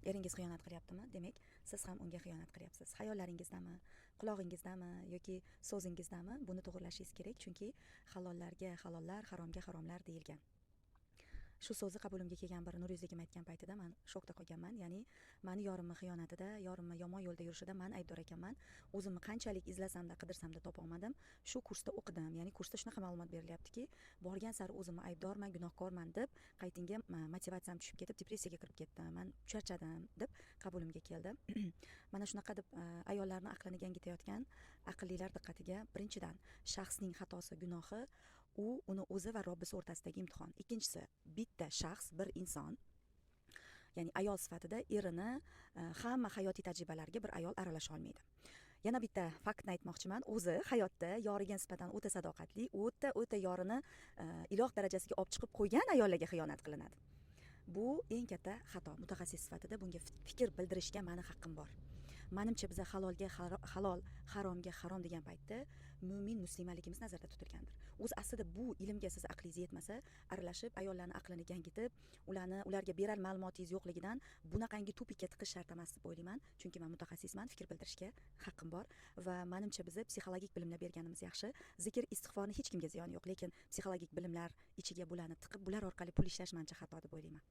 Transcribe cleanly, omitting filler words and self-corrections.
Eringiz xiyonat qilyaptimi, demak, siz ham unga xiyonat qilyapsiz. Xayollaringizdami, qulog'ingizdami yoki so'zingizdami, buni to'g'irlashingiz kerak, chunki halollarga halollar, haromga haromlar deyilgan. Shu so'zni qabulimga kelgan bir nur yuzligim aytgan paytida man shokda qolganman. Ya'ni mani yorimni xiyonatida, yorimni yomon yo'lda yurishida man aybdor ekanman. O'zimni qanchalik izlasamda, qidirsamda topolmadim. Shu kursda o'qidim, ya'ni kursda shunaqa ma'lumot berilyaptiki, borgan sari o'zimni aybdorman, gunohkorman deb qaytinga motivatsiyam tushib ketib, depressiyaga kirib ketdim, man charchadim deb qabulimga keldi. Mana shunaqa deb ayollarni aqlini gangitayotgan aqllilar diqqatiga: birinchidan, shaxsning xatosi, gunohi u uni o'zi va Robbisi o'rtasidagi imtihon. Ikkinchisi, bitta shaxs, bir inson, ya'ni ayol sifatida erini hamma hayotiy tajribalariga bir ayol aralasha olmaydi. Yana bitta faktni aytmoqchiman. O'zi hayotda yoriga nisbatan o'ta sadoqatli, o'ta o'ta yorini iloh darajasiga olib chiqib qo'ygan ayollarga xiyonat qilinadi. Bu eng katta xato. Mutaxassis sifatida bunga fikr bildirishga mani haqqim bor. Manimcha, biza halolga halol, haromga harom degan paytda mo'min muslimaligimiz nazarda tutilgandir. O'zi aslida bu ilmga siz aqlingiz yetmasa, aralashib, ayollarni aqlini gangitib, ularni, ularga berar ma'lumotingiz yo'qligidan bunaqangi тупик ka tiqish shart emas deb o'ylayman, chunki man mutaxassisman, fikr bildirishga haqqim bor. Va manimcha, biza psixologik bilimlar berganimiz yaxshi. Zikr, istig'forni hech kimga ziyoni yo'q, lekin psixologik bilimlar ichiga bularni tiqib, bular orqali pul ishlash manimcha xato deb o'ylayman.